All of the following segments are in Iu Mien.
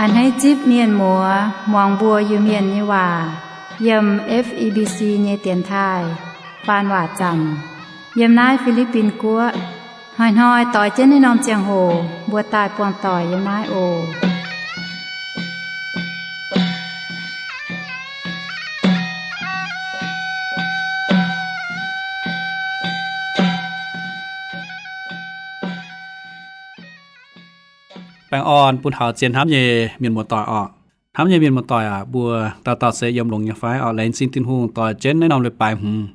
A'hneiv zipv mienh muoz muangx mbuo Iu-Mienh nyei waac yiem F E B C nyei dienx taaih faan waac zaamc yiem naaiv Fi^li^bin Guoqv. Hnoi-hnoi doix jienv naaiv norm ziangh hoc mbuo daaih buangh doic yiem naaiv oc. Baengh orn bun taux zien hnamv nyei mienh muoz-doic orqc. Hnamv nyei mienh muoz-doic aac, mbuo dauh dauh se yiem longx nyei fai orqc? Laengz zingh Tin-Hungh doix jienv naaiv norm leiz-baaix hmz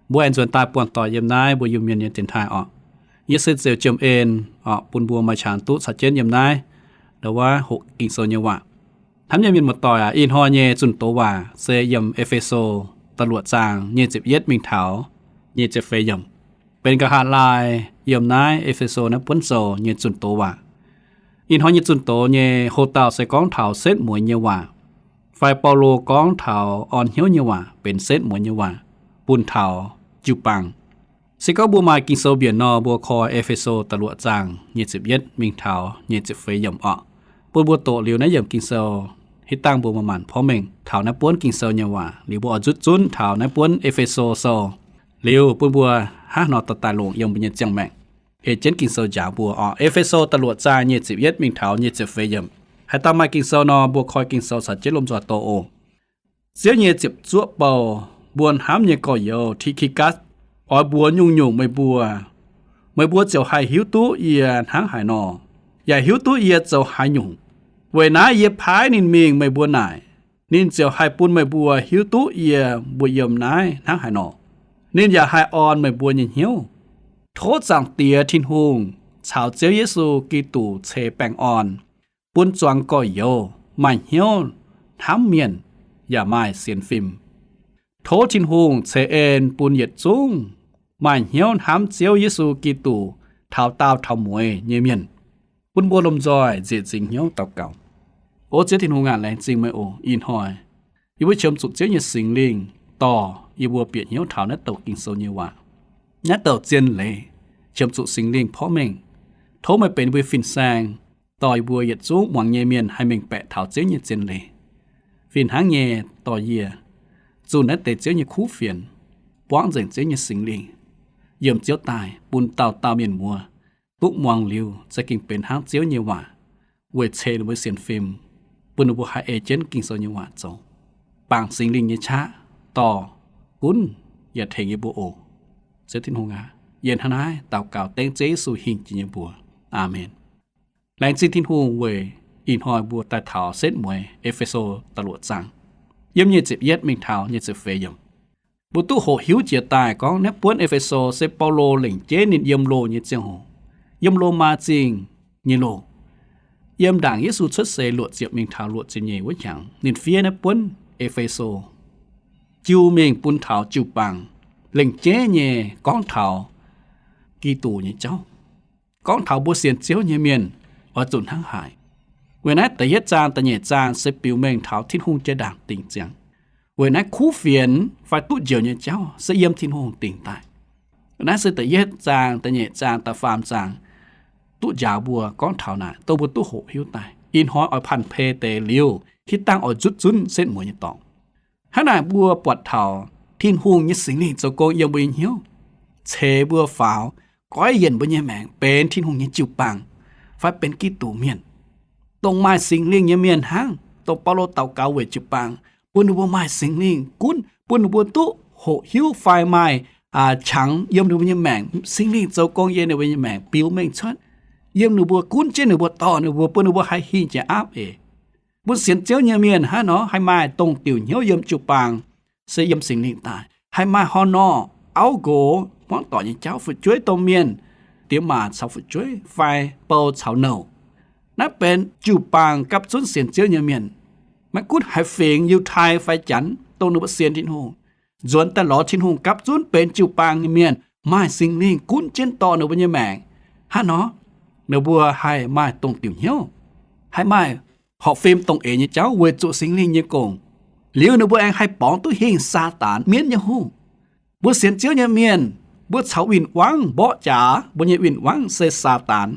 mbuo aengx nzuonx daaih buangh doic yiem naaiv mbuo Iu-Mienh nyei dienx taaih orqc. Yie se Ziouc Jiem En orqc, bun mbuo maaih qangx duqv caux jienv yiem naaiv ndau wuov hoqc Ging-Sou nyei waac. Hnamv nyei mienh muoz-doic aac, ih hnoi nyei zunh doz waac se yiem E^fe^so da'luoqc zaang nyic ziepc yietv mingh taux nyic ziepc feix yiemc. Benx nqa'haav laai yiem naaiv E^fe^so naaiv buonv sou nyei zunh doz waac. Ih hnoi nyei zunh doz nyei houx dauh se gorngv taux setv mueiz nyei waac, fai Baulo gorngv taux orn hnyouv nyei waac benx setv mueiz nyei waac bun taux jiu-baang. Se gorngv mbuo maaih Ging-Sou mbienc nor, mbuo koi E^fe^so da'luoqc zaang nyic ziepc yietv mingh taux nyic ziepc feix yiemc orqc, bun mbuo doqc liuz naaiv yiemc Ging-Sou, hitv dangh mbuo maaih maanc porv mengh taux naaiv buonv Ging-Sou nyei waac liuz, mbuo oix nzutv zunv taux naaiv buonv E^fe^so sou liuz, bun mbuo hnangv nor dorh daaih longc yiem mbuo nyei ziangh maengc ei jienv Ging-Sou njaaux mbuo orqc. E^fe^so da'luoqc zaang nyic ziepc yietv mingh taux nyic ziepc feix yiemc. Haaix dauh maaih Ging-Sou nor, mbuo koi Ging-Sou caux jienv lomh nzoih doqc oc. Ziouv nyei ziepc zuoqv bou, mbuo hnamv nyei gorx-youz Ti^ki^gatv, oix mbuox nyungc-nyungc meih mbuo. Meih mbuo ziouc haih hiuv duqv yie hnangv haaix nor, yaac hiuv duqv yie zoux haaix nyungc. Weic naaiv yie paaiv ninh mingh meih mbuo naaic. Ninh ziouc haih bun meih mbuo hiuv duqv yie mbuo yiem naaiv hnangv haaix nor. Ninh yaac haih orn meih mbuo nyei hnyouv. Tov Zaangc Diex Tin-Hungh caux Ziouv Yesu Giduc ceix baengh orn bun zuangx gorx-youz maaih hnyouv hnamv mienh yaac maaih sienx fim. Tov Tin-Hungh ceix en bun yietc zungv maaih hnyouv hnamv Ziouv Yesu Giduc taux daauh taux mueiz nyei mienh. Bun mbuo lomh nzoih nzieqc nzingc hnyouv daux gaux. O Ziouv Tin-Hungh aac, laengz zingh meih oc. Ih hnoi yie mbuo qiemx zuqc Ziouv nyei Singx Lingh dorh yie mbuo bieqc hnyouv taux naaiv douc Ging-Sou nyei waac, naaiv douc zien leiz, qiemx zuqc Singx Lingh porv mengh. Tov meih benx yie mbuo fin-saeng, dorh yie mbuo yietc zungv muangx nyei mienh haih mengh baeqc taux Ziouv nyei zien leiz. Fih hnangv nyei, dorh yie zunh naaiv deix Ziouv nyei kuv fienx, buangv nzengc Ziouv nyei Singx Lingh, yiem Ziouv daaih bun dauh dauh mienh muoz duqv muangx liuz za'gengh benx hnangv Ziouv nyei waac, weic ceix ninh mbuo sienx fim, bun ninh mbuo haih ei jienv Ging-Sou nyei waac zoux. Bangc Singx Lingh nyei qaqv dorh gunv yaac tengx yie mbuo oc. Ziouv Tin-Hungh aac, yie hnangv naaiv daux gaux dengv Ziouv Yesu hingh jiex nyei mbuox. Aamen. Laengz zingh Tin-Hungh weic ih hnoi mbuo daaih taux setv mueiz E^fe^so da'luoqc zaang, yiem nyic ziepc yietv mingh taux nyic ziepc feix yiemc. Mbuo duqv hoqc hiuv jiex daaih gorngv naaiv buonv E^fe^so se Baulo lengc jeiv ninh yiem loh nyei ziangh hoc, yiem Lomaa Zingh nyei loh, yiem ndaangc Yesu cuotv seix luoqc ziepc mingh taux luoqc ziepc nyeic wuov hnyangx, ninh fiev naaiv buonv E^fe^so, jiu mingh bun taux jiu-baang, lengc jeiv nyei gorngv taux Giduc nyei jauv, gorngv taux mbuo sienx Ziouv nyei mienh oix zuqc hnangv haaix. Weic naaiv da'yietv zaang da'nyeic zaang se biux mengh taux Tin-Hungh jiex ndaangc dingc ziangx. Weic naaiv kuv fienx fai duqv njoux nyei jauv se yiem Tin-Hungh dingc daaih. Naaiv se da'yietv zaang, da'nyeic zaang, da'faam zaang duqv njaaux mbuo gorngv taux naaic, dongh mbuo duqv hoqc hiuv daaih. Ih hnoi oix panh pei deix liuz, hitv dangh oix nzutv zunv setv mueiz nyei dorngx. Hnangv naaic mbuo buatc taux Tin-Hungh nyei Singx Lingh zoux gong yiem mbuo nyei hnyouv, ceix mbuo faaux, goiv yienc mbuo nyei maengc benx Tin-Hungh nyei jiu-baang, fai benx Giduc mienh. Dongh maaih Singx Lingh nyei mienh hnangv, dongh Baulo daux gaux weic jiu-baang, bun ninh mbuo maaih Singx Lingh gunv, bun ninh mbuo duqv hoqc hiuv fai maaih qangx yiem ninh mbuo nyei maengc, Singx Lingh zoux gong yiem ninh mbuo nyei maengc biux mengh cuotv, yiem ninh mbuo gunv jienv ninh mbuo, dorh ninh mbuo, bun ninh mbuo haih hingh jiex aapv eix. Mbuo sienx Ziouv nyei mienh hnangv nor haih maaih dongh diuc hnyouv yiem jiu-baang, se yiem Singx Lingh daaih, haih maaih horh nor, auv nqox, hmuangv doic nyei jauv, fu'jueiv domh mienh, diex maac caux fu'jueiv fai bou caux nouh. Naaiv benx jiu-baang gapv zunv sienx Ziouv nyei mienh. Maiv gunv haaix fingx, Yiutai fai Janx, dongh ninh mbuo sienx Tin-Hungh, nzuonx daaih lorz Tin-Hungh gapv zunv benx jiu-baang nyei mienh, maaih Singx Lingh gunv jienv dorh ninh mbuo nyei maengc. Hnangv nor, ninh mbuo haih maaih dongh diuc hnyouv, haih maaih horpc fim dongh eix nyei jauv weic zuqc Singx Lingh nyei gong. Liuz ninh mbuo aengx haih borngz duqv hingh Saadaan, mienv nyei hungh. Mbuo sienx Ziouv nyei mienh, mbuo caux win-wangv mborqv jaax, mbuo nyei win-wangv se Saadaan,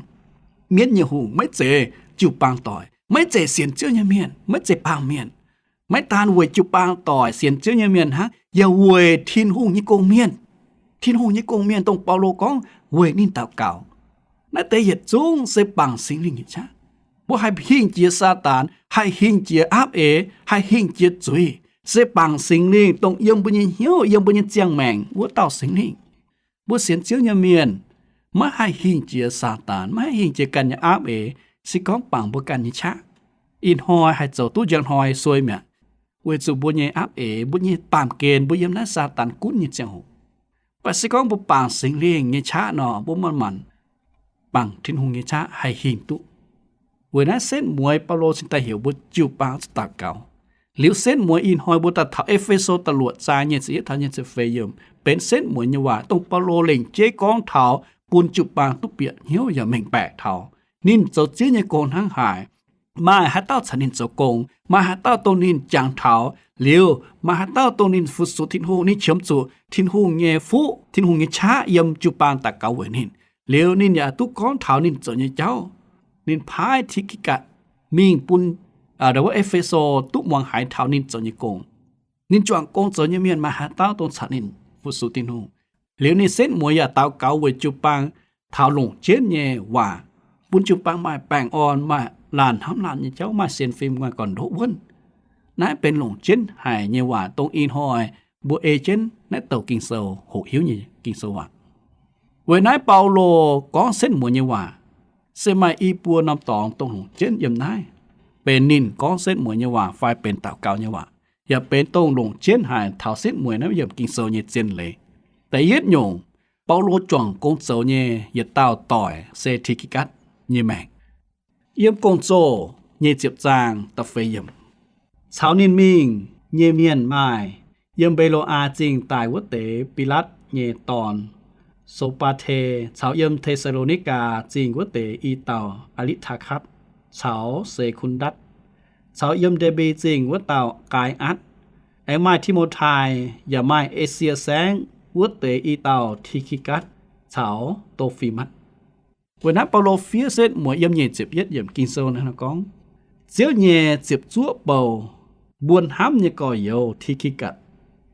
mienv nyei hungh, maiv zeiz jiu-baang doic. Maiv zeiz sienx Ziouv nyei mienh, maiv zeiz baamh mienh. Maiv daan weic jiu-baang doic sienx Ziouv nyei mienh hnangv, yaac weic Tin-Hungh nyei gong-mienh. Tin-Hungh nyei gong-mienh dongh Baulo gorngv weic ninh daux gaux. Naaiv deix yietc zungv se bangc Singx Lingh nyei qaqv. Mbuo haih hingh jiex Saadaan, haih hingh jiex aapv eix, haih hingh jiex zuiz, se bangc Singx Lingh dongh yiem mbuo nyei hnyouv, yiem mbuo nyei ziangh maengc wuov dauh Singx Lingh. Mbuo sienx Ziouv nyei mienh maiv haih hingh jiex Saadaan, maiv haih hingh jiex ganh nyei aapv eix, se gorngv bangc mbuo ganh nyei qaqv. Ih hnoi haih zoux duqv njang hnoi suei mi'aqv, weic zuqc mbuo nyei aapv eix, mbuo nyei baamh gen, mbuo yiem naaiv Saadaan gunv nyei ziangh hoc. Mv baac se gorngv mbuo bangc Singx Lingh nyei qaqv nor, mbuo manc-manc bangc Tin-Hungh nyei qaqv haih hingh duqv. Weic naaiv setv mueiz Baulo cingx daaih heuc mbuo jiu-baang zuqc daux gaux. Liuz setv mueiz ih hnoi mbuo daaih taux E^fe^so da'luoqc zaang nyic ziepc yietv taux nyic ziepc feix yiemc benx setv mueiz nyei waac, dongh Baulo lengc jeiv gorngv taux bun jiu-baang duqv bieqc hnyouv yaac mengh baeqc taux ninh zoux Ziouv nyei gong hnangv haaix, maaih haaix dauh caux ninh zoux gong, maaih haaix dauh dongh ninh jangx taux, liuz maaih haaix dauh dongh ninh fu-sux Tin-Hungh, ninh qiemx zuqc Tin-Hungh nyei fuqv, Tin-Hungh nyei qaqv yiem jiu-baang daux gaux weic ninh. Liuz ninh yaac duqv gorngv taux ninh zoux nyei jauv. Ninh paaiv Ti^ki^gatc mingh bun, aa, ndau wuov E^fe^so duqv muangx haiz taux ninh zoux nyei gong. Ninh juangc gong zoux nyei mienh maaih haaix dauh dongh caux ninh fu-sux Tin-Hungh. Liuz ninh setv mueiz yaac daux gaux weic jiu-baang taux longc jienv nyei waac, bun jiu-baang maaih baengh orn, maaih laanh hnamv laanh nyei jauv, maaih sienx fim, maaih gorn-ndoqv wuonv. Naaiv benx longc jienv haic nyei waac, dongh ih hnoi mbuo ei jienv naaiv douc Ging-Sou hoqc hiuv nyei Ging-Sou waac. Weic naaiv Baulo gorngv setv mueiz nyei waac se maaih i buo norm dorngx dongh longc jienv yiem naaiv, benx ninh gorngv setv mueiz nyei waac fai benx daux gaux nyei waac, yaac benx dongh longc jienv haic taux setv mueiz naaiv yiemc Ging-Sou nyei zien leiz. Da'yietv nyungc, Baulo juangc gong zoux nyei yietc dauh doic se Ti^ki^gatc nyei maengc. Yiem Gong-Zoh nyic ziepc zaang da'feix yiemc, caux ninh mingh nyei mienh maaih: yiem Mbe^lo^aa Zingh daaih wuov deix Bilatv nyei dorn, So^baa^te, caux yiem Te^saa^lo^ni^gaa Zingh wuov deix i dauh Aa^litv^taa^katv, caux Se^kun^ndatv, caux yiem Nde^mbe Zingh wuov dauh Nqaai^atc. Aengx maaih Ti^mo^tai, yaac maaih Esie Saengv wuov deix i dauh Ti^ki^gatc caux To^fi^matv. Weic naaiv Baulo fiev setv mueiz yiem nyic ziepc yietv yiemc Ging-Sou naaiv nor gorngv, Ziouv nyei ziepc zuoqv bou, mbuo hnamv nyei gorx-youz Ti^ki^gatc,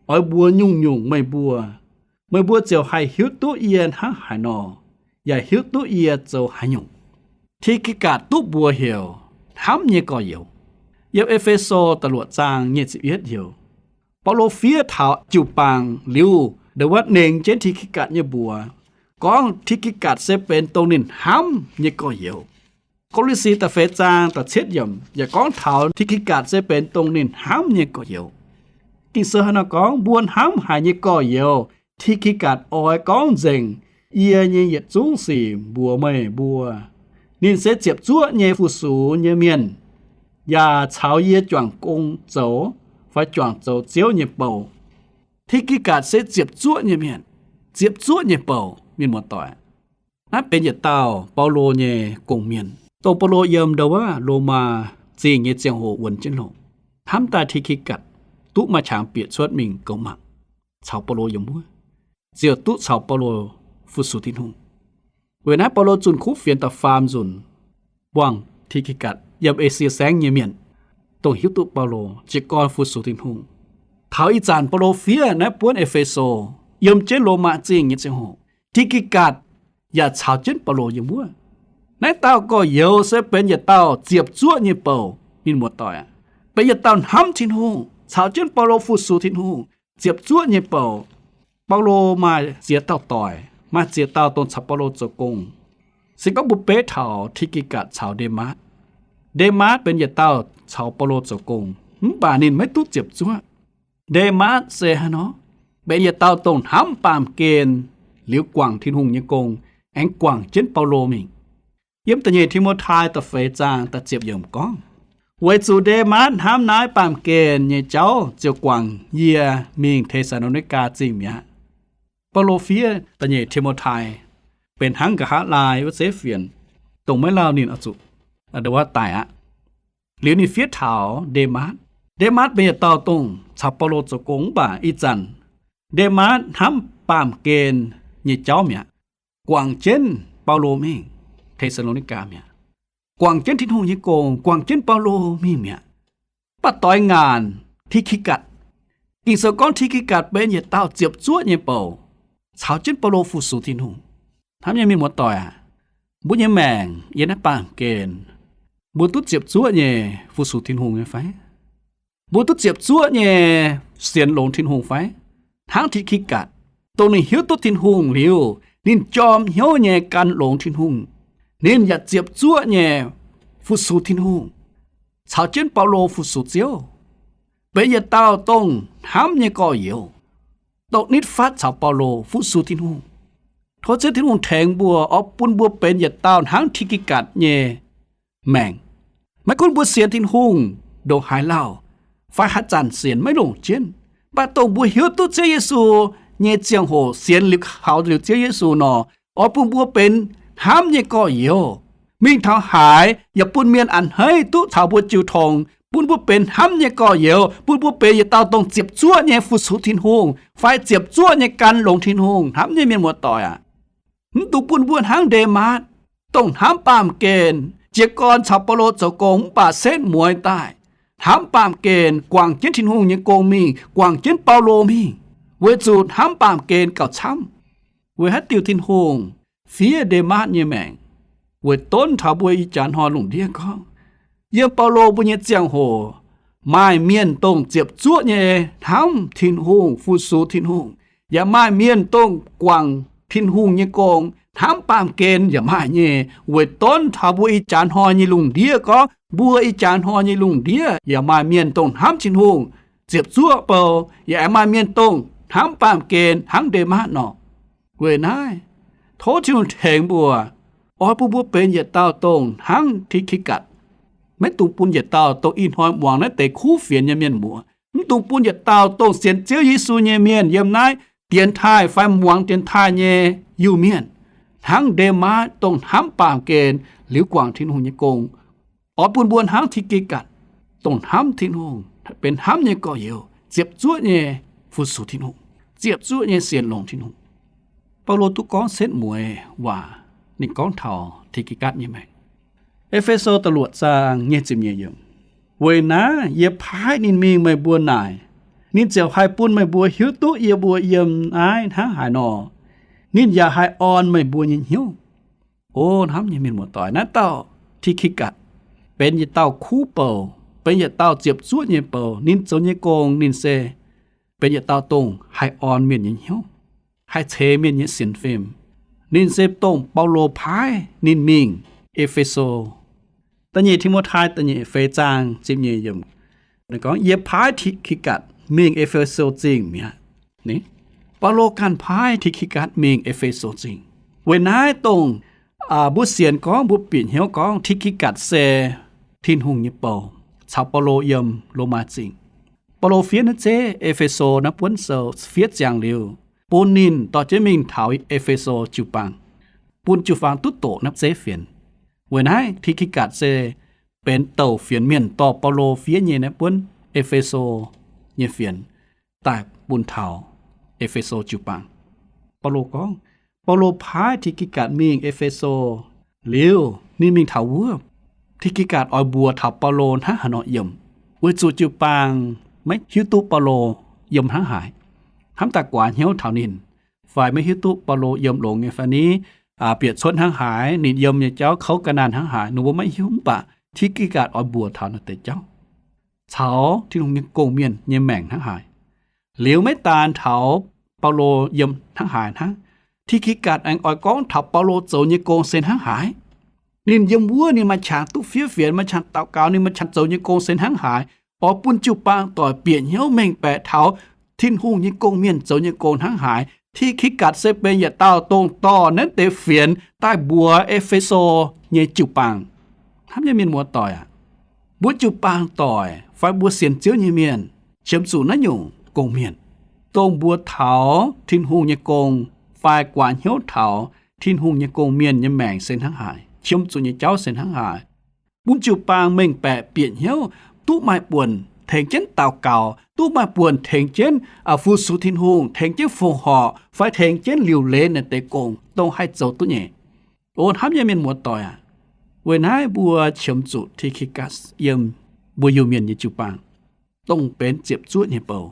oix mbuox nyungc-nyungc meih mbuo. Meih mbuo ziouc haih hiuv duqv yie hnangv haaix nor, yaac hiuv duqv yie zoux haaix nyungc. Ti^ki^gatc duqv mbuox heuc hnamv nyei gorx-youz. Yiem E^fe^so da'luoqc zaang nyic ziepc yietv heuc, Baulo fiev taux jiu-baang liuz, ndongc wuov nengx jienv Ti^ki^gatc nyei mbuox, gorngv Ti^ki^gatc se benx dongh ninh hnamv nyei gorx-youz. Ko^li^si da'feix zaang da'cietv yiemc yaac gorngv taux Ti^ki^gatc se benx dongh ninh hnamv nyei gorx-youz. Ging-Sou hnangv naaiv nor gorngv, Mbuo hnamv haic nyei gorx-youz, Ti^ki^gatc oix gorngv nzengc yie nyei yietc zungv sic mbuox meih mbuo. Ninh se ziepc zuoqv nyei fu-sux nyei mienh, yaac caux yie juangc gong zoux fai juangc zoux Ziouv nyei bou. Ti^ki^gatc se ziepc zuoqv nyei mienh, ziepc zuoqv nyei bou, mienh muoz-doic. Naaiv benx yietc dauh Baulo nyei gong-mienh, dongh Baulo yiem ndau wuov Lomaa Zingh nyei ziangh hoc wuonx jienv longc, hnamv daaih Ti^ki^gatc duqv maaih qangx bieqc cuotv mingh goux mangc caux Baulo yiem wuov, ziouc duqv caux Baulo fu-sux Tin-Hungh. Weic naaiv Baulo zunh kuv fienx da'faam nzunc buangh Ti^ki^gatc yiem Esie Saengv nyei mienh, dongh hiuv duqv Baulo jiez gorn fu-sux Tin-Hungh. Taux ih zanc Baulo fiev naaiv buonv E^fe^so, yiem jienv Lomaa Zingh nyei ziangh hoc, Ti^ki^gatc yaac caux jienv Baulo yiem wuov. Naaiv dauh gorx-youz se benx yietc dauh ziepc zuoqv nyei bou, mienh muoz-doic aac, benx yietc dauh hnamv Tin-Hungh, caux jienv Baulo fu-sux Tin-Hungh, ziepc zuoqv nyei bou. Baulo maaih ziex dauh doic, maaih ziex dauh dongh caux Baulo zoux gong. Se gorngv mbuo beiv taux Ti^ki^gatc caux Nde^matv, Nde^matv benx yietc dauh caux Baulo zoux gong, mv baac ninh maiv duqv ziepc zuoqv. Nde^matv se haaix nor? Benx yietc dauh dongh hnamv baamh gen liuz guangc Tin-Hungh nyei gong, aengx guangc jienv Baulo mingh. Yiem da'nyeic Ti^mo^tai da'feix zaang da'ziepc yiemc gorngv, Weic zuqc Nde^matv hnamv naaiv baamh gen nyei jauv ziouc guangc yie mingh Te^saa^lo^ni^gaa Zingh mi'aqv. Baulo fiev da'nyeic Ti^mo^tai benx hnangv nqa'haav laai wuov zeiv fienx, dongh maiv lauh ninh oix zuqc, aa, ndau wuov daic aqv. Liuz ninh fiev taux Nde^matv. Nde^matv benx yietc dauh dongh caux Baulo zoux gong mv baac ih zanc Nde^matv hnamv baamh gen nyei jauv mi'aqv, guangc jienv Baulo mingh Te^saa^lo^ni^gaa mi'aqv. guangc jienv Tin-Hungh nyei gong, guangc jienv Baulo mingh mi'aqv. Mv baac doix ngaanc Ti^ki^gatc, Ging-Sou gorngv Ti^ki^gatc benx yietc dauh ziepc zuoqv nyei bou, caux jienv Baulo fu-sux Tin-Hungh. Hnamv nyei mienh muoz-doic aac, mbuo nyei maengc yiem naaiv baamh gen, mbuo duqv ziepc zuoqv nyei fu-sux Tin-Hungh nyei fai? Mbuo duqv ziepc zuoqv nyei sienx longx Tin-Hungh fai? Hnangv Ti^ki^gatc, dongh ninh hiuv duqv Tin-Hungh liuz, ninh jorm hnyouv nyei gan longx Tin-Hungh. Ninh yaac ziepc zuoqv nyei fu-sux Tin-Hungh, caux jienv Baulo fu-sux Ziouv, benx yietc dauh dongh hnamv nyei gorx-youz, dongh nitv fatv caux Baulo fu-sux Tin-Hungh. Tov Ziouv Tin-Hungh tengx mbuo, oix bun mbuo benx yietc dauh hnangv Ti^ki^gatc nyei maengc. Maiv gunv mbuo sienx Tin-Hungh ndongc haaix lauh, fai haaix zanc sienx maiv longc jienv, mv baac dongh mbuo hiuv duqv Ziouv Yesu nyei ziangh hoc sienx liuz kaux liuz Ziouv Yesu nor, oix bun mbuo benx hnamv nyei gorx-youz, mingh taux haaix yaac bun mienh a'hneiv duqv taux mbuo jiu tong, bun mbuo benx hnamv nyei gorx-youz, bun mbuo benx yietc dauh dongh ziepc zuoqv nyei fu-sux Tin-Hungh fai ziepc zuoqv nyei gan longx Tin-Hungh. Hnamv nyei mienh muoz-doic aac, mv dungx bun mbuo hnangv Ndematv, dongh hnamv baamh gen, jiez gorn caux Baulo zoux gong mv baac setv mueiz daaih, hnamv baamh gen guangc jienv Tin-Hungh nyei gong mingh, guangc jienv Baulo mingh, weic zuqc hnamv baamh gen gauh camv. Weic haaix diuc Tin-Hungh fiev Ndematv nyei maengc? Weic donv taux mbuo ih jaax hnoi lungh ndiev gorngv, yiem Baulo mbuo nyei ziangh hoc, maaih mienh dongh ziepc zuoqv nyei hnamv Tin-Hungh, fu-sux Tin-Hungh, yaac maaih mienh dongh guangc Tin-Hungh nyei gong, hnamv baamh gen yaac maaih nyei. Weic donv taux mbuo ih jaax hnoi nyei lungh ndiev gorngv, mbuo ih jaax hnoi nyei lungh ndiev yaac maaih mienh dongh hnamv Tin-Hungh ziepc zuoqv bou, yaac maaih mienh dongh hnamv baamh gen hnangv Ndematv nor. Weic naaiv, tov Tin-Hungh tengx mbuo, oix bun mbuo benx yietc dauh dongh hnangv Ti^ki^gatc. Maiv dungx bun yietc dauh dongh ih hnoi muangx naaiv deix kuv fienx nyei mienh muoz. Mv dungx bun yietc dauh dongh sienx Ziouv Yesu nyei mienh yiem naaiv dienx taaih fai muangx dienx taaih nyei Iu-Mienh hnangv Ndematv dongh hnamv baamh gen liuz guangc Tin-Hungh nyei gong. Oix bun mbuo hnangv Ti^ki^gatc, dongh hnamv Tin-Hungh, benx hnamv nyei gorx-youz, ziepc zuoqv nyei fu-sux Tin-Hungh, ziepc zuoqv nyei sienx longx Tin-Hungh. Baulo duqv gorngv setv mueiz waac, ninh gorngv taux Ti^ki^gatc nyei maengc. E^fe^so da'luoqc zaang nyei ziepc nyeic yiemc. Weic naaiv yie paaiv ninh mingh meih mbuo naaic, ninh ziouc haih bun meih mbuo hiuv duqv yie mbuo yiem naaiv hnangv haaix nor. Ninh yaac haih orn meih mbuo nyei hnyouv. O hnamv nyei mienh muoz-doic, naaiv dauh Ti^ki^gatc benx yietc dauh kuv bou, benx yietc dauh ziepc zuoqv nyei bou. Ninh zoux nyei gong ninh se benx yietc dauh dongh haih orn mienh nyei hnyouv, haih ceix mienh nyei sienx fim. Ninh se dongh Baulo paaiv ninh mingh E^fe^so. Da'nyeic Ti^mo^tai da'nyeic feix zaang ziepc nyeic yiemc, ninh gorngv, yie paaiv Ti^ki^gatc mingh E^fe^so Zingh mi'aqv. Baulo ganh paaiv Ti^ki^gatc mingh E^fe^so Zingh. Weic naaiv dongh mbuo sienx gorngv, mbuo bieqc hnyouv gorngv Ti^ki^gatc se Tin-Hungh nyei bou caux Baulo yiem Lomaa Zingh. Baulo fiev naaiv zeiv E^fe^so naaiv buonv sou fiev ziangx liuz, bun ninh dorh jienv mingh taux E^fe^so jiu-baang, bun jiu-baang duqv doqc naaiv zeiv fienx. Weic naaiv Ti^ki^gatc se benx douc fienx mienh dorh Baulo fiev nyei naaiv buonv E^fe^so nyei fienx daaih bun taux E^fe^so jiu-baang. Baulo gorngv, Baulo paaiv Ti^ki^gatc mingh E^fe^so liuz, ninh mingh taux wuov, Ti^ki^gatc oix mbuox taux Baulo hnangv haaix nor yiem, weic zuqc jiu-baang maiv hiuv duqv Baulo yiem hnangv haaix, hnamv daaih guaax hnyouv taux ninh, fai maiv hiuv duqv Baulo yiem longx nyei fai ni, bieqc cuotv hnangv haaix, ninh yiem nyei jauv kouv ga'naanh hnangv haaix, ninh mbuo maiv hiuv. Mv baac Ti^ki^gatc oix mbuox taux naaiv deix jauv caux Tin-Hungh nyei gong-mienh nyei maengc hnangv haaix. Liuz maiv daan taux Baulo yiem hnangv haaix hnangv, Ti^ki^gatc aengx oix gorngv taux Baulo zoux nyei gong se hnangv haaix. Ninh yiem wuov ninh maaih qangx duqv fiev fienx, maaih qangx daux gaux, ninh maaih qangx zoux nyei gong se hnangv haaix, oix bun jiu-baang doic bieqc hnyouv mengh baeqc taux Tin-Hungh nyei gong-mienh zoux nyei gong hnangv haaix. Ti^ki^gatc se benx yietc dauh dongh dorh naaiv deix fienx daaih mbuox E^fe^so nyei jiu-baang. Hnamv nyei mienh muoz-doic aac, mbuo jiu-baang doic fai mbuo sienx Ziouv nyei mienh qiemx zuqc naaiv nyungc gong-mienh, dongh mbuox taux Tin-Hungh nyei gong fai guaax hnyouv taux Tin-Hungh nyei gong-mienh nyei maengc se hnangv haaix, qiemx zuqc nyei jauv se hnangv haaix. Bun jiu-baang mengh baeqc bieqc hnyouv, duqv maaih buonc tengx jienv daux gaux, duqv maaih buonc tengx jienv fu-sux Tin-Hungh, tengx jienv fongc horc fai tengx jienv liuc leiz naaiv deix gong dongh haih zoux duqv nyei. O hnamv nyei mienh muoz-doic aac, Weic naaiv mbuo qiemx zuqc Tikikas yiem mbuo Iu-Mienh nyei jiu-baang, dongh benx ziepc zuoqv nyei bou,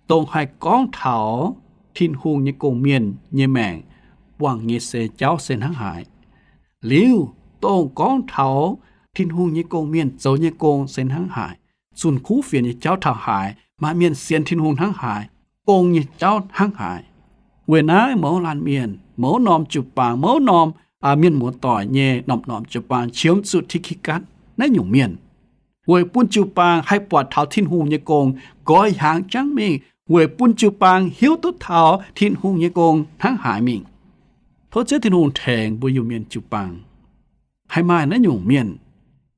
dongh haih gorngv taux Tin-Hungh nyei gong-mienh nyei maengc buangh nyei se jauv se hnangv haaix. Liuz, dongh gorngv taux Tin-Hungh nyei gong-mienh zoux nyei gong se hnangv haaix, zunh kuv fienx nyei jauv taux haaix, maaih mienh sienx Tin-Hungh hnangv haaix, gong nyei jauv hnangv haaix. Weic naaiv mouz laanh mienh, mouz norm jiu-baang, mouz norm mienh muoz-doic nyei norm-norm jiu-baang qiemx zuqc Tikikas naaiv nyungc mienh, weic bun jiu-baang haih buatc taux Tin-Hungh nyei gong nqoi hnyangx jangv mingh, weic bun jiu-baang hiuv duqv taux Tin-Hungh nyei gong hnangv haaix mingh. Tov Ziouv Tin-Hungh tengx mbuo Iu-Mienh jiu-baang haih maaih naaiv nyungc mienh,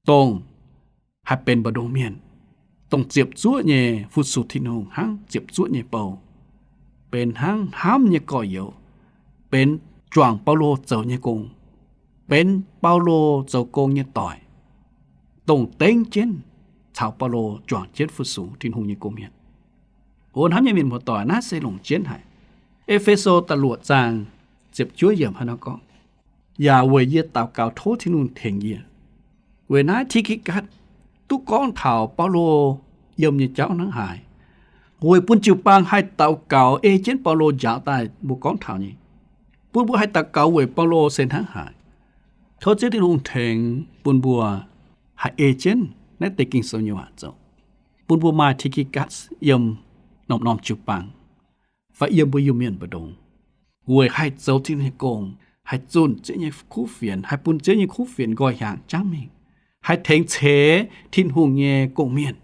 dongh haih benx mbu'ndongx mienh, dongh ziepc zuoqv nyei fu-sux Tin-Hungh hnangv ziepc zuoqv nyei bou, benx hnangv hnamv nyei gorx-youz, benx juangc Baulo zoux nyei gong, benx Baulo zoux gong nyei doic, dongh dengv jienv caux Baulo juangc jienv fu-sux Tin-Hungh nyei gong-mienh. O hnamv nyei mienh muoz-doic, naaiv se longc jienv haic. E^fe^so da'luoqc zaang ziepc juov yiemc hnangv naaiv gorngv, yaac weic yie daux gaux tov Tin-Hungh tengx yie, weic naaiv Tikikas duqv gorngv taux Baulo yiem nyei jauv hnangv haaix, weic bun jiu-baang haih daux gaux ei jienv Baulo njaaux daaih mbuo gorngv taux nyei, bun mbuo haih daux gaux weic Baulo se hnangv haaix. Tov Ziouv Tin-Hungh tengx bun mbuo haih ei jienv naaiv deix Ging-Sou nyei waac zoux, bun mbuo maaih Tikikas yiem norm-norm jiu-baang fai yiem mbuo Iu-Mienh mbu'ndongx, weic haih zoux Tin-Hungh nyei gong, haih zunh Ziouv nyei kuv fienx, haih bun Ziouv nyei kuv fienx nqoi hnyangx jangv mingh, haih tengx ceix Tin-Hungh nyei gong-mienh,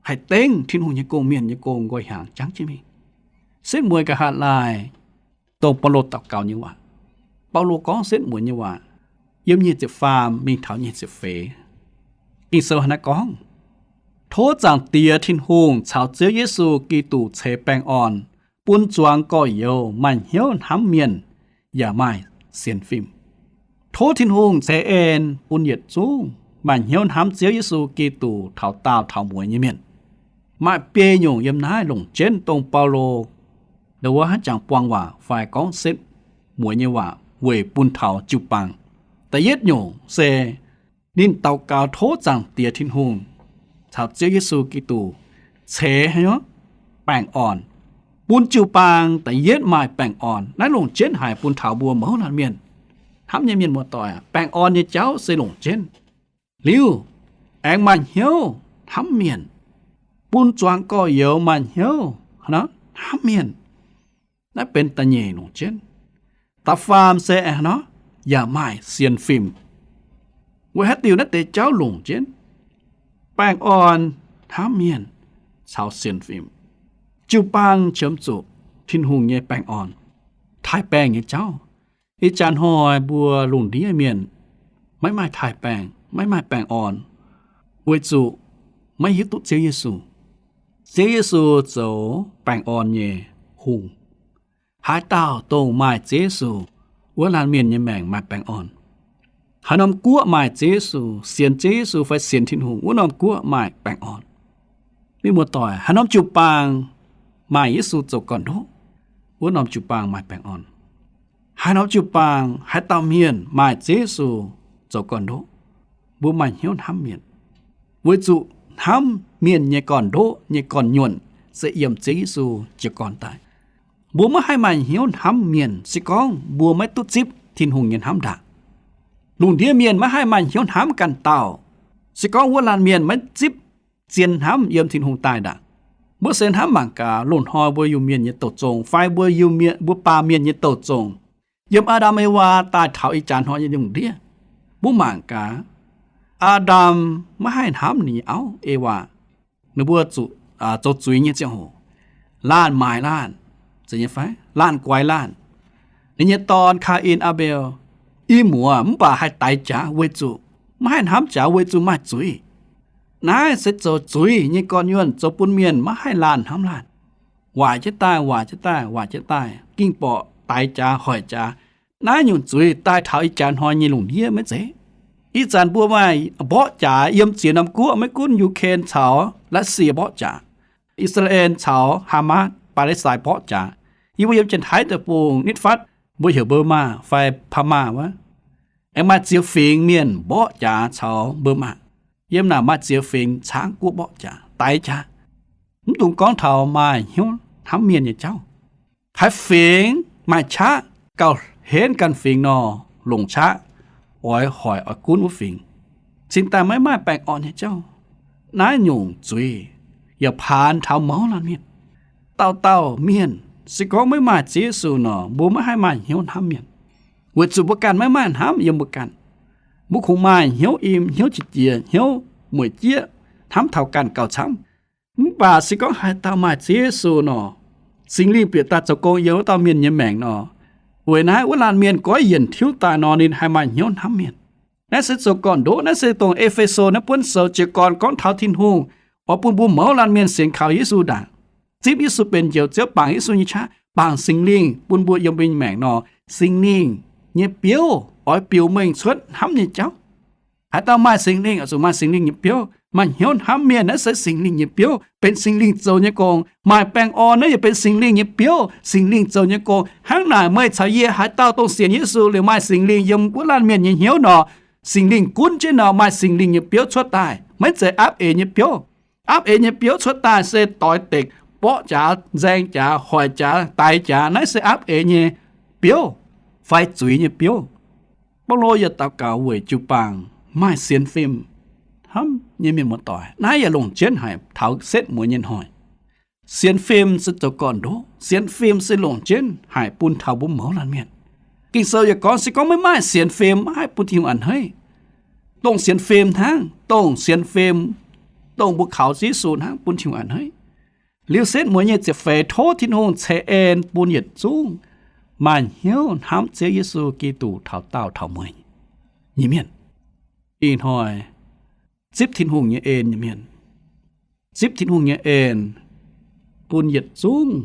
haih dengv Tin-Hungh nyei gong-mienh nyei gong nqoi hnyangx jangv jienv mingh. Setv mueiz nqa'haav laai, dongh Baulo daux gaux nyei waac. Baulo gorngv setv mueiz nyei waac yiem nyic ziepc faam mingh taux nyic ziepc feix. Ging-Sou hnangv naaiv gorngv, tov Zaangc Diex Tin-Hungh caux Ziouv Yesu Giduc ceix baengh orn bun zuangx gorx-youz maaih hnyouv hnamv mienh yaac maaih sienx fim. Tov Tin-Hungh ceix en bun yietc zungv maaih hnyouv hnamv Ziouv Yesu Giduc taux daauh taux mueiz nyei mienh. Maaih biei nyungc yiem naaiv longc jienv dongh Baulo ndau wuov hnangv jangx buang waac fai gorngv setv mueiz nyei waac weic bun taux jiu-baang. Da'yietv nyungc se ninh daux gaux tov Zaangc Diex Tin-Hungh caux Ziouv Yesu Giduc ceix hnyouv baengh orn, bun jiu-baang da'yietv maaih baengh orn. Naaiv longc jienv haic bun taux mbuo mouz laanh mienh. Hnamv nyei mienh muoz-doic, baengh orn nyei jauv se longc jienv. Liuz, aengx maaih hnyouv hnamv mienh, bun zuangx gorx-youz maaih hnyouv hnamv mienh. Naaiv benx da'nyeic longc jienv. Da'faam se aengx nor, yaac maaih sienx fim. Weic haaix diuc naaiv deix jauv longc jienv? Baengh orn, hnamv mienh, caux sienx fim. Jiu-baang qiemx zuqc Tin-Hungh nyei baengh orn, taaih baengh nyei jauv. Ih jaax hnoi mbuo lungh ndiev mienh maiv maaih taaih baengh, maiv maaih baengh orn, weic zuqc maiv hiuv duqv Ziouv Yesu. Ziouv Yesu zoux baengh orn nyei hungh. Haaix dauh dongh maaih Ziouv Yesu, wuov laanh mienh nyei maengc maaih baengh orn. Haaix norm guoqv maaih Ziouv Yesu, sienx Ziouv Yesu fai sienx Tin-Hungh, wuov norm guoqv maaih baengh orn. Mienh muoz-doic, haaix norm jiu-baang maaih Yesu zoux gorn-ndoqv, wuov norm jiu-baang maaih baengh orn. Haaix norm jiu-baang, haaix dauh mienh maaih Ziouv Yesu zoux gorn-ndoqv, mbuo maaih hnyouv hnamv mienh, weic zuqc hnamv mienh nyei gorn-ndoqv nyei gorn-nyuonh se yiem Ziouv Yesu jiez gorn daaih. Mbuo maiv haih maaih hnyouv hnamv mienh se gorngv mbuo maiv duqv zipv Tin-Hungh nyei hnamv ndaangc. Lungh ndiev mienh maiv haih maaih hnyouv hnamv ganh dauh se gorngv wuov laanh mienh maiv zipv zien hnamv yiem Tin-Hungh daaih ndaangc. Mbuo se hnamv mangc gaax, loz-hnoi mbuo Iu-Mienh nyei douh zong fai mbuo Iu-Mienh, mbuo baamh mienh nyei douh zong, yiem Aa^ndam Ewaa daaih taux ih jaax hnoi nyei lungh ndiev, mbuo mangc gaax, Aa^ndam maiv haih hnamv ninh nyei auv, Ewaa. Ninh mbuo zuqc, zoux zuiz nyei ziangh hoc, laanh maaiz laanh, zeiz nyei fai? Laanh guaix laanh. Ninh nyei dorn, Kaa^in, Aa^mbel, i muoz mv baac haih daix jaax weic zuqc maiv haih hnamv jaax weic zuqc maaih zuiz. Naaiv se zoux zuiz nyei gorn-nyuonh zoux bun mienh maiv haih laanh hnamv laanh. Waaic jienv daaih, waaic jienv daaih, waaic jienv daaih, ging borqc daix jaax hoic jaax. Naaiv nyungc zuiz daaih taux ih jaax hnoi nyei lungh ndiev maiv zeiz? Ih zanc mbuo maaih mborqv jaax yiem ziex norm guoqv, maiv gunv Yu^ken caux Lasie mborqv jaax, I^saa^laa^en caux Haamaas, Baa^le^saai mborqv jaax. Yie mbuo yiem Janx-Taiv deic-bung nitv fatv, mbuo heuc Burma fai Pama wuov. Aengx maaih ziex fingx mienh mborqv jaax caux mbuo maah. Yiem naaic maaih ziex fingx caangv guoqv mborqv jaax, daix jaax. Mv dungx gorngv taux maaih hnyouv hnamv mienh nyei jauv. Haaix fingx maaih qaqv gauh henv ganh fingx nor, longc qaqv oix hoic oix gunv wuov fingx, cingx daaih maiv maaih baengh orn nyei jauv. Naaiv nyungc zuiz yaac paanx taux mouz laanh mienh. Dauh dauh mienh se gorngv maiv maaih Ziouv Yesu nor, mbuo maiv haih maaih hnyouv hnamv mienh, weic zuqc mbuo ganh maiv maaih hnamv yiem mbuo ganh. Mbuo kungx maaih hnyouv im, hnyouv qiex jiez, hnyouv mueic jieqv, hnamv taux ganh gauh camv. Mv baac se gorngv haaix dauh maaih Ziouv Yesu nor, Singx Lingh bieqc daaih zoux gong yiem wuov dauh mienh nyei maengc nor, weic naaiv wuov laanh mienh goiv yienc tiuv daaih nor, ninh haih maaih hnyouv hnamv mienh. Naaiv se zoux gorn-ndoqv. Naaiv se dongh E^fe^so naaiv buonv sou jiez gorn gorngv taux Tin-Hungh oix bun mbuo mouz laanh mienh sienx kaux Yesu ndaangc, zipv Yesu benx Njoux Ziouv, bangc Yesu nyei qaqv, bangc Singx Lingh bun mbuo yiem mbuo nyei maengc nor, Singx Lingh nyei biouv oix biux mengh cuotv hnamv nyei jauv. Haaix dauh maaih Singx Lingh oix zuqc maaih Singx Lingh nyei biouv. Maaih hnyouv hnamv mienh naaiv se Singx Lingh nyei biouv, benx Singx Lingh zoux nyei gong. Maaih baengh orn naaiv yaac benx Singx Lingh nyei biouv, Singx Lingh zoux nyei gong. Hnangv naaic meih caux yie haaix dauh dongh sienx Yesu liuz maaih Singx Lingh yiem wuov laanh mienh nyei hnyouv nor, Singx Lingh gunv jienv nor, maaih Singx Lingh nyei biouv cuotv daaih, maiv zeiz aapv eix nyei biouv. Aapv eix nyei biouv cuotv daaih se doix dekc, borqv jaax, nzaeng jaax, hoic jaax, daix jaax, naaiv se aapv eix nyei biouv fai zuiz nyei biouv. Baulo yaac daux gaux weic jiu-baang maaih sienx fim hnamv nyei mienh muoz-doic. Naaiv yaac longc jienv haic taux setv mueiz nyei hnoi. Sienx fim se zoux gorn-ndoqv. Sienx fim se longc jienv haic bun taux mbuo mouz laanh mienh. Ging-Sou yaac gorngv, se gorngv maiv maaih sienx fim, maiv haih bun Tin-Hungh a'hneiv. Dongh sienx fim hnangv, dongh sienx fim, dongh mbuo kaux Yesu hnangv bun Tin-Hungh a'hneiv. Liuz setv mueiz nyei ziepc feix, tov Tin-Hungh ceix en bun yietc zungv maaih hnyouv hnamv Ziouv Yesu Giduc taux daauh taux mueiz nyei mienh. Ih hnoi zipv Tin-Hungh nyei en nyei mienh, zipv Tin-Hungh nyei en bun yietc zungv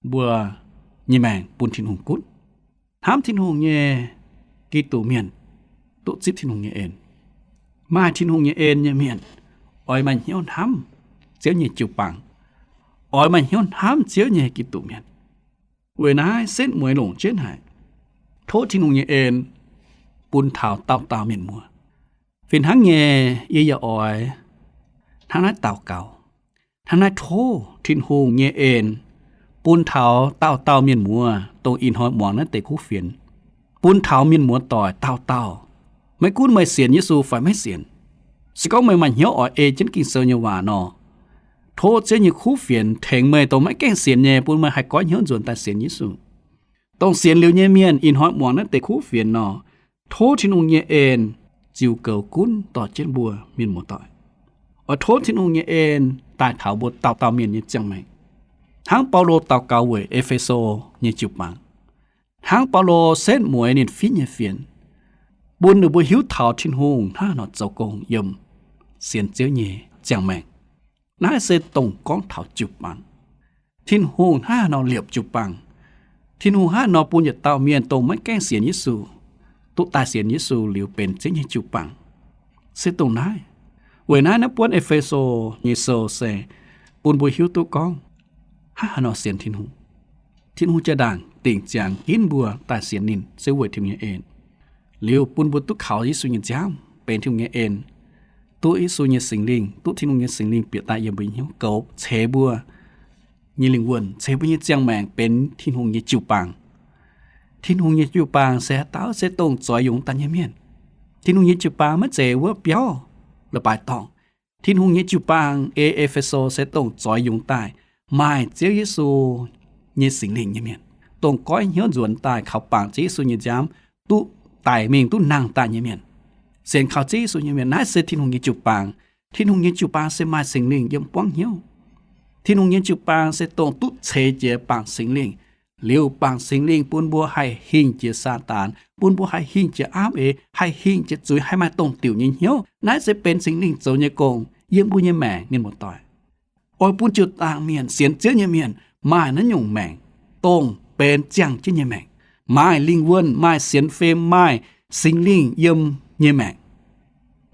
mbuo nyei maengc bun Tin-Hungh gunv. Hnamv Tin-Hungh nyei Giduc mienh duqv zipv Tin-Hungh nyei en. Maaih Tin-Hungh nyei en nyei mienh oix maaih hnyouv hnamv Ziouv nyei jiu-baang, oix maaih hnyouv hnamv Ziouv nyei Giduc mienh. Weic naaiv setv mueiz longc jienv haic. Tov Tin-Hungh nyei en bun taux dauh dauh mienh muoz. Fih hnangv nyei, yie yaac oix hnangv naaiv daux gaux, hnangv naaiv tov Tin-Hungh nyei en bun taux dauh dauh mienh muoz dongh ih hnoi muangx naaiv deix kuv fienx, bun taux mienh muoz-doic dauh dauh. Maiv gunv meih sienx Yesu fai maiv sienx, se gorngv meih maaih hnyouv oix ei jienv Ging-Sou nyei waac nor, tov Ziouv nyei kuv fienx tengx meih dongh maiv gaengh sienx nyei, bun meih haih goiv hnyouv nzuonx daaih sienx Yesu. Dongh sienx liuz nyei mienh ih hnoi muangx naaiv deix kuv fienx nor, tov Tin-Hungh nyei en ziux goux gunv dorh jienv mbuo mienh muoz-doic. Oix tov Tin-Hungh nyei en daaih taux mbuo dauh dauh mienh nyei ziangh maengc, hnangv Baulo daux gaux weic E^fe^so nyei jiu-baang, hnangv Baulo setv mueiz ninh fiev nyei fienx, bun ninh mbuo hiuv taux Tin-Hungh hnangv haaix nor zoux gong yiem sienx Ziouv nyei ziangh maengc. Naaiv se dongh gorngv taux jiu-baang. Tin-Hungh hnangv haaix nor liepc jiu-baang. Tin-Hungh hnangv haaix nor bun yietc dauh mienh dongh maiv gaengh sienx Yesu duqv daaih sienx Yesu liuz benx Ziouv nyei jiu-baang, se dongh naaiv. Weic naaiv, naaiv buonv E^fe^so nyei sou se bun mbuo hiuv duqv gorngv hnangv haaix nor sienx Tin-Hungh. Tin-Hungh jaa-ndaangc dingc ziangx ginv mbuo daaih sienx ninh se weic Tin-Hungh nyei en. Liuz bun mbuo duqv kaux Yesu nyei nziaamv benx Tin-Hungh nyei en, duqv Yesu nyei Singx Lingh, duqv Tin-Hungh nyei Singx Lingh bieqc daaih yiem mbuo nyei hnyouv, goux ceix mbuo nyei lingh wuonh, ceix mbuo nyei ziangh maengc benx Tin-Hungh nyei jiu-baang. Tin-Hungh nyei jiu-baang se haaix dauh? Se dongh zoix yungz daaih nyei mienh. Tin-Hungh nyei jiu-baang maiv zeiz wuov biauv la'baaix dorngh. Tin-Hungh nyei jiu-baang, E^fe^so, se dongh zoix yungz daaih, maaih Ziouv Yesu nyei Singx Lingh nyei mienh, dongh goiv hnyouv nzuonx daaih kaux bangc Ziouv Yesu nyei nziaamv, duqv daic mingh duqv nangh daaih nyei mienh, sienx kaux Ziouv Yesu nyei mienh. Naaiv se Tin-Hungh nyei jiu-baang. Tin-Hungh nyei jiu-baang se maaih Singx Lingh yiem buangv hnyouv. Tin-Hungh nyei jiu-baang se dongh duqv ceix jiez bangc Singx Lingh, liuz bangc Singx Lingh bun mbuo haih hingh jiex Saadaan, bun mbuo haih hingh jiex aapv eix, haih hingh jiex zuiz, haih maaih dongh diuc nyei hnyouv. Naaiv se benx Singx Lingh zoux nyei gong yiem mbuo nyei maengc, mienh muoz-doic. Oix bun jiu-baang mienh, sienx Ziouv nyei mienh maaih naaiv nyungc maengc, dongh benx ziangh jienv nyei maengc, maaih lingh wuonh, maaih sienx fim, maaih Singx Lingh yiem nyei maengc.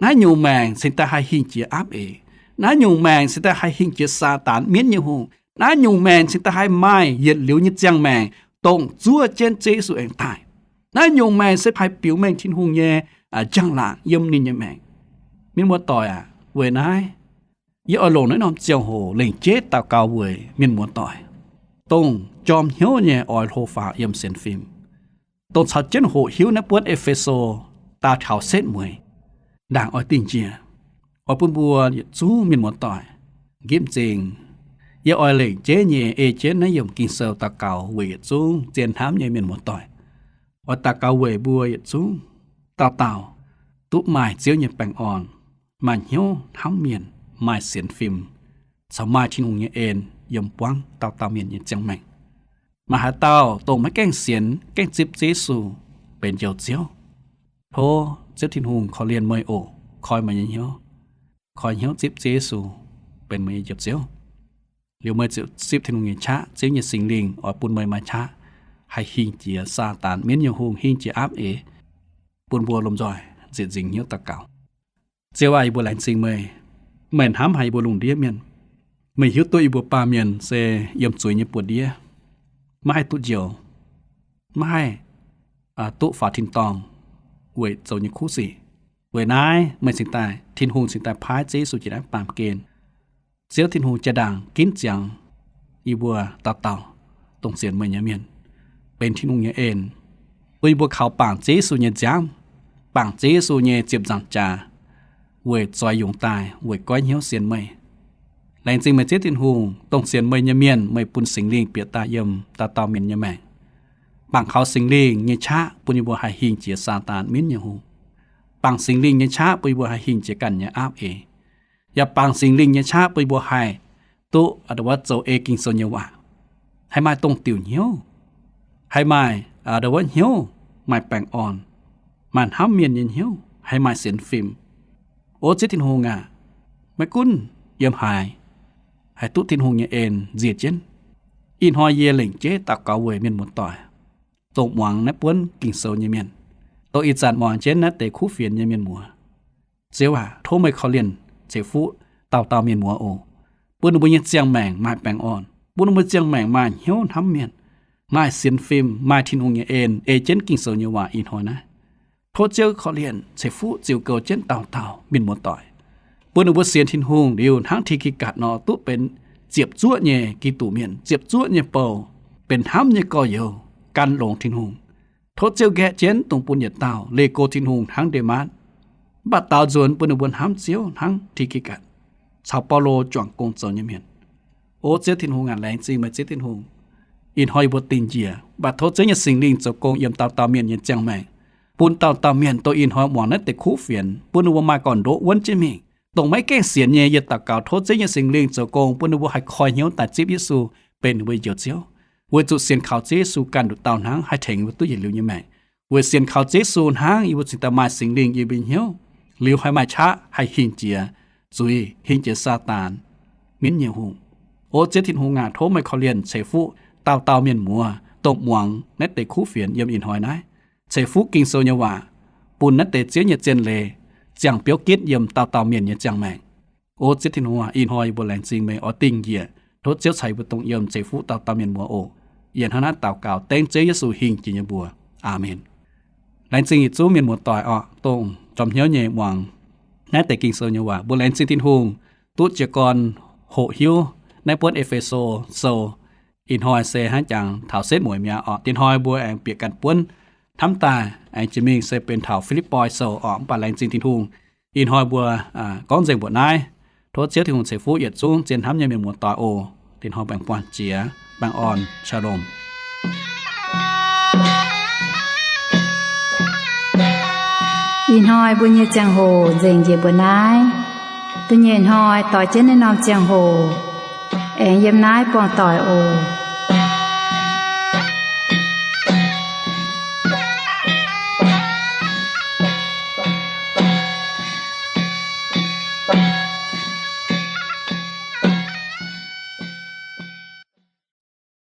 Naaiv nyungc maengc cingx daaih haih hingh jiex aapv eix. Naaiv nyungc maengc cingx daaih haih hingh jiex Saadaan, mienv nyei hungh. Naaiv nyungc maengc cingx daaih haih maaih yietc liuz nyei ziangh maengc, dongh zuov jienv Ziouv Yesu aengx daaih. Naaiv nyungc maengc se haih biux mengh Tin-Hungh nyei njang-laangc yiem ninh nyei maengc. Mienh muoz-doic aac, weic naaiv yie oix longc naaiv norm ziangh hoc lengc jeiv daux gaux weic mienh muoz-doic, dongh jorm hnyouv nyei oix hlo faaux yiem sienx fim, dongh caux jienv hoqc hiuv naaiv buonv E^fe^so daaih taux setv mueiz, ndaangc oix dingh njiec, oix bun mbuo yietc zungv mienh muoz-doic nqipv m'zing. Yie oix lengc jeiv nyei ei jienv naaiv yiemc Ging-Sou daux gaux weic yietc zungv zien hnamv nyei mienh muoz-doic. Oix daux gaux weic mbuo yietc zungv dauh dauh duqv maaih Ziouv nyei baengh orn, maaih hnyouv hnamv mienh, maaih sienx fim, caux maaih Tin-Hungh nyei en yiem buangv dauh dauh mienh nyei ziangh maengc. Maaih haaix dauh dongh maiv gaengh sienx, gaengh zipv Ziouv Yesu benx Njoux Ziouv, tov Ziouv Tin-Hungh korv-lienh meih oc, koi meih nyei hnyouv, koi hnyouv zipv Ziouv Yesu benx meih nyei Njoux Ziouv. Liuz meih ziouc zipv Tin-Hungh nyei qaqv, Ziouv nyei Singx Lingh oix bun meih maaih qaqv haih hingh jiex Saadaan, mienv nyei hungh, hingh jiex aapv eix, bun mbuo lomh nzoih nzieqc nzingc hnyouv daux gaux. Ziouv aac, yie mbuo laengz zingh meih. Meih hnamv haic yie mbuo lungh ndiev mienh. Meih hiuv duqv yie mbuo baamh mienh se yiem zuiz nyei buoz-ndiev, maiv haih duqv njoux, maiv haih duqv faaux tin-dorngh weic zoux nyei kuv sic. Weic naaiv meih cingx daaih, Tin-Hungh cingx daaih paaiv Ziouv Yesu jiex naaiv baamh gen. Ziouv Tin-Hungh jaa-ndaangc ginv ziangx yie mbuo dauh dauh dongh sienx meih nyei mienh, benx Tin-Hungh nyei en, bun yie mbuo kaux bangc Ziouv Yesu nyei nziaamv, bangc Ziouv Yesu nyei ziepc nzaangc jaax, weic zoix yungz daaih weic goiv hnyouv sienx meih. Laengz zingh meih Ziouv Tin-Hungh, dongh sienx meih nyei mienh meih bun Singx Lingh bieqc daaih yiem dauh dauh mienh nyei maengc. Bangc kaux Singx Lingh nyei qaqv bun yie mbuo haih hingh jiex Saadaan, mienv nyei hungh. Bangc Singx Lingh nyei qaqv bun yie mbuo haih hingh jiex ganh nyei aapv eix. Yaac bangc Singx Lingh nyei qaqv bun yie mbuo haih duqv a'ndongh wuov zoux ei Ging-Sou nyei waac, haih maaih dongh diuc hnyouv, haih maaih a'ndongh wuov hnyouv maaih baengh orn, maaih hnamv mienh nyei hnyouv, haih maaih sienx fim. O Ziouv Tin-Hungh aac, maiv gunv yiem haaix, haih duqv Tin-Hungh nyei en nzie jienv. Ih hnoi yie lengc jeiv daux gaux weic mienh muoz-doic, dongh muangx naaiv buonv Ging-Sou nyei mienh, dongh ih zanc muangx jienv naaiv deix kuv fienx nyei mienh muoz. Ziouv aac, tov meih korv-lienh ceix fuqv dauh dauh mienh muoz oc. Bun ninh mbuo nyei ziangh maengc maaih baengh orn. Bun ninh mbuo ziangh maengc maaih hnyouv hnamv mienh, maaih sienx fim, maaih Tin-Hungh nyei en, ei jienv Ging-Sou nyei waac ih hnoi naaiv. Tov Ziouv korv-lienh ceix fuqv ziux goux jienv dauh dauh mienh muoz-doic, bun ninh mbuo sienx Tin-Hungh liuz hnangv Ti^ki^gatc nor duqv benx ziepc zuoqv nyei Giduc mienh, ziepc zuoqv nyei bou, benx hnamv nyei gorx-youz, gan longx Tin-Hungh. Tov Ziouv nqaeqv jienv dongh bun yietc dauh leih go Tin-Hungh hnangv Nde^matv, mv baac daaux nzuonx bun ninh mbuo hnamv Ziouv hnangv Ti^ki^gatc caux Baulo juangc gong zoux nyei mienh. O Ziouv Tin-Hungh aac, laengz zingh meih Ziouv Tin-Hungh. Ih hnoi yie mbuo dingh njiec, mv baac tov Ziouv nyei Singx Lingh zoux gong yiem dauh dauh mienh nyei ziangh maengc, bun dauh dauh mienh dongh ih hnoi muangx naaiv deix kuv fienx, bun ninh mbuo maaih gorn-ndoqv wuonv jienv mingh. Dongh maiv gaengh sienx nyei, yie daux gaux tov Ziouv nyei Singx Lingh zoux gong bun ninh mbuo haih koi hnyouv daaih zipv Yesu benx ninh mbuo nyei Njoux Ziouv, weic zuqc sienx kaux Ziouv Yesu ganh nduqc dauh hnangv haih tengx yie mbuo duqv yietc liuz nyei maengc. Weic sienx kaux Ziouv Yesu hnangv yie mbuo cingx daaih maaih Singx Lingh yiem mbuo nyei hnyouv, liuz haih maaih qaqv haih hingh jiex zuiz, hingh jiex Saadaan, mienv nyei hungh. O Ziouv Tin-Hungh aac, tov meih korv-lienh ceix fuqv dauh dauh mienh muoz dongh muangx naaiv deix kuv fienx yiem ih hnoi naaiv. Ceix fuqv Ging-Sou nyei waac bun naaiv deix Ziouv nyei zien leiz ziangh biouv gitv yiem dauh dauh mienh nyei ziangh maengc. O Ziouv Tin-Hungh aac, ih hnoi yie mbuo laengz zingh meih oix dingh njiec. Tov Ziouv caux yie mbuo dongh yiem ceix fuqv dauh dauh mienh muoz oc. Yie hnangv naaiv daux gaux dengv Ziouv Yesu hingh jiex nyei mbuox. Aamen. Laengz zingh yietc zungv mienh muoz-doic orqc, dongh njomv hnyouv nyei muangx naaiv deix Ging-Sou nyei waac. Mbuo laengz zingh Tin-Hungh duqv jiez gorn hoqc hiuv naaiv buonv E^fe^so Sou. Ih hnoi se hnangv jangx taux setv mueiz mi'aqv orqc. Dinh hnoi mbuo aengx bieqc ganh buonv hnamv daaih aengx jiex mingh se benx taux Fi^lipv^poi Sou orqc. Mv baac laengz zingh Tin-Hungh, ih hnoi mbuo gorngv nzengc mbuoqc naaiv. Tov Ziouv Tin-Hungh ceix fuqv yietc zungv zien hnamv nyei mienh muoz-doic oc. Dinh hnoi baengh buangh jiex, baengh orn, Shalom. Ih hnoi mbuo nyei ziangh hoc nzengc njiec mbuoqc naaiv. Da'nyeic hnoi doix jienv naaiv norm ziangh hoc aengx yiem naaiv buangh doic oc.